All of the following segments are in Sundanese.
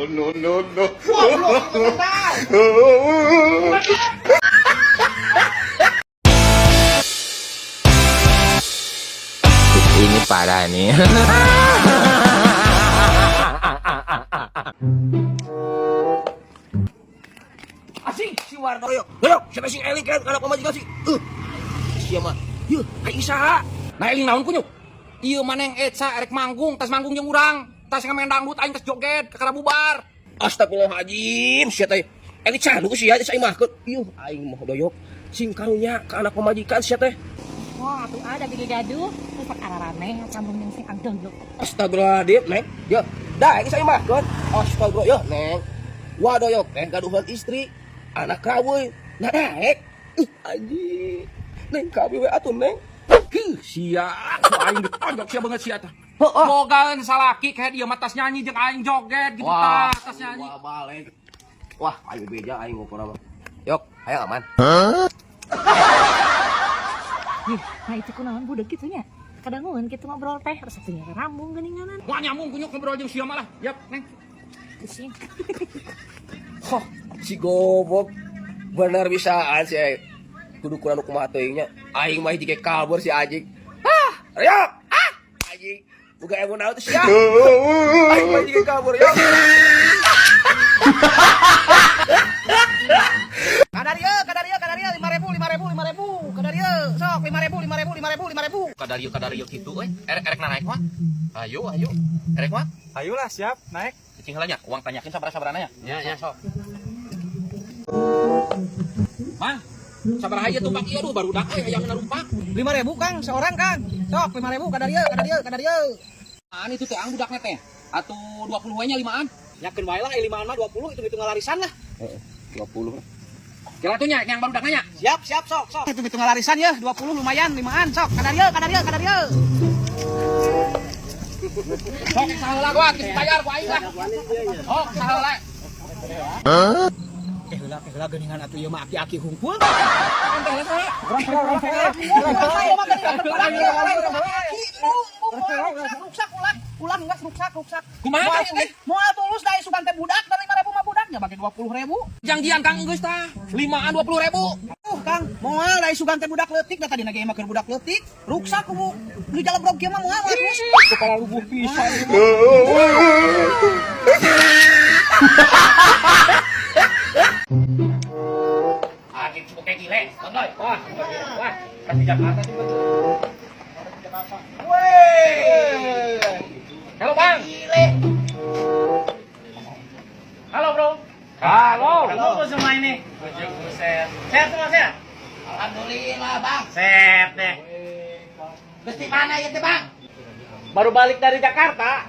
No, no, no. Goblok itu tahu. Ini parah nih. Asing si Wardoyo. Doyok, siapa sing eling kan kana pamajikan sih. Sia mah. Yeuh, aing saha? Nah eling naon kunyuk? Ieu maneng Eca erek manggung, tas manggung jeung urang. Tas ngamen dangdut aing tas joget kakara bubar. Astagfirullahaladzim, sia teh. Eling candu sia teh mah. Yuh, aing mah doyok. Sing karunya ka anak pamajikan sia teh. Wah, tuh ada bikin gaduh. Terus ararane sambung yang sing ageng lho. Astagfirullahaladzim, Neng. Yo, dah aing saya mah keun. Astagfirullah, yo, Neng. Wah doyok teh gaduhan istri, anak kawin. Nah daek. Ih, anjing. Neng kawe we atuh, Neng. Heuh, sia, ku aing ditonjok sia banget sia teh. Heeh. Bogaeun salaki kayak dia mah tas nyanyi jeung aing joget gitu tah, tas nyanyi. Wah, balik. Wah, ayo beja aing ngobrol mah. Yok, ayo aman. Ih, nah itu kunaon budak kitu nya. Kadanguan kitu ngobrol teh, resepnya rambung geuninganan. Wah nyambung kunyuk ngobrol jeung sia mah lah. Yap, Neng. Pusing. Hoh, si gobok. Bener bisaan si kudu kurang kumaha teuing nya. Aing mah hiji kabur si anjing. Ah, ayo. Ah, anjing. Buka ilmu naon teh sia. Aing mah hiji kabur yo. Kadaria, kadaria, kadaria, 5.000, 5.000, 5.000, kadaria, sok 5.000, 5.000, 5.000, 5.000. Kadarieu kadarieu kitu euy. Erek erek naik mah. Ayo, ayo. Erek mah. Ayolah siap, naik. Cicing heula nya, uang tanyakin sabaraha-sabarana nya. Ya, ya, sok. Mang, sabaraha ieu tumpak ieu aduh barudak euy hayang narumpak. 5.000 Kang, seorang Kang. Sok 5.000 kadaria, kadaria, kadaria. An itu teh ang budaknya teh. Atuh 20 we nya 5an. Nyakeun wae lah, 5an mah 20 hitung-hitung larisan lah. Heeh, 20. Kira tuh nya yang barudak nya. Siap, siap, sok, sok. Hitung-hitung larisan ya, 20 lumayan, 5an, sok. Kadaria, kadaria, kadaria. Sok saheula gua geus bayar ku aing lah. Sok saheula. Eh heula, eh heula geuningan atuh ieu mah aki-aki hungkul. Kan teh saha? Ruksak ulah, ulah enggak ruksak, ruksak. Kumaha teh? Moal tulus da isukan teh budak da 5.000 mah budaknya bagi 20.000. Janjian Kang geus tah. 5an 20 ribu. Kang, moal da isukan teh budak leutik da tadi ge mah keur budak leutik. Ruksak ku nu jalebrog kieu mah moal tulus. Kepala lubuh pisan. Anjing cukup kayak gile, tontoy. Wah, wah, kan di Jakarta sih betul. Wey. Halo Bang. Halo, Bro. Halo. Halo semua ini. Buset. Sehat semua sehat? Alhamdulillah, Bang. Sehat deh. Geus di mana ieu teh, Bang? Baru balik dari Jakarta.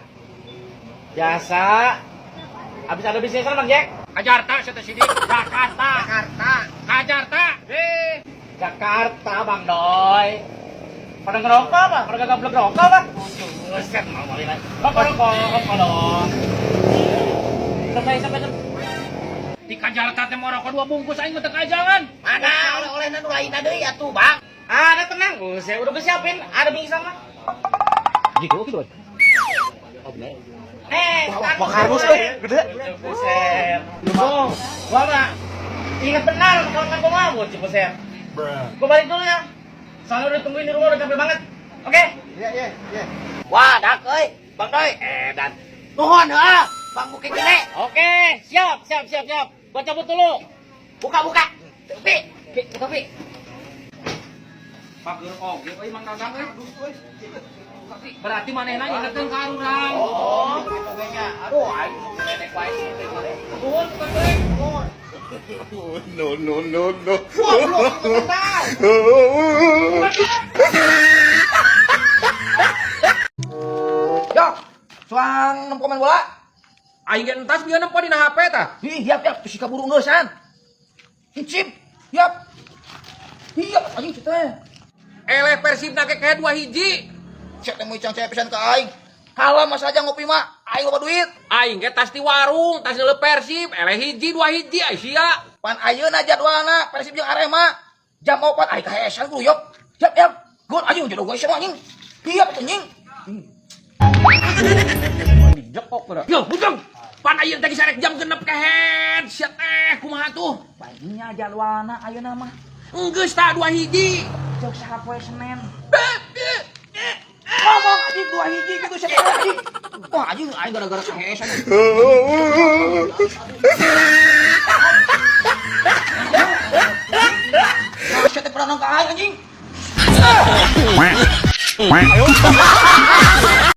Biasa. Habis ada bisnis Bang Jack? Jakarta saya sini. Jakarta. Jakarta. Jakarta. Eh, Jakarta Bang Doi. Pada ngerokok apa? Pada gak ngerokok apa? Buset, mau balik lagi. Rokok, rokok, rokok dong. Sampai, sampai, sampai. Di Jakarta teh mau rokok 2 bungkus aing mah teu kajangan. Mana oleh-olehna nu lainna deui atuh, Bang? Ada tenang, buset, udah gue siapin. Ada bingkisan mah. Gitu gitu. Eh, Wah, kardus euy, gede. Buset. Oh, gua mah ingat benar kalau kan gua mabuk, buset. Gua balik dulu ya. Soalnya udah tungguin di rumah udah capek banget. Oke? Wah, dak euy. Bang Doi, edan. Nuhun heuh, Bang Buki gede. Oke, siap, siap, siap, siap. Gua cabut dulu. Buka, buka. Tepi, tepi. Pager oge euy Mang Dadang euy. Berarti manehna ingeteun ka urang. Oh, gitu ge nya. Aduh, aing nenek wae sih teh. Nuhun euy. No, no, no, no. Goblok itu tahu. Yok, suang nempo main bola. Aing ge entas bieu nempo dina HP tah. Ih, yap yap, terus kaburu ngeusan. Incip, yap. Iya, anjing teh. Eleh Persib na ge kayak 2 hiji. Cek teh meucang cek pisan ka aing. Kalah mas aja ngopi mah, aing loba duit. Aing ge tas di warung, tas neuleuh Persib, eleh hiji 2 hiji ai sia. Pan ayeuna jadwalna Persib jeung Arema. Jam 4 aing kahesan kudu yop. Yap yap. Gol anjing jodoh gue sama anjing. Iya anjing. Dijekok geura. Yo, bujang. Pan ayeuna teh geus jam 6 kehed. Sia teh kumaha tuh? Banyak jadwalna ayeuna mah. Enggeus tah 2 hiji. Cek saha poe Senin. Ngomong anjing 2 hiji gitu sia teh anjing. Wah anjing aing gara-gara kaheesan. Sia teh pernah nangka aing anjing. Ayo.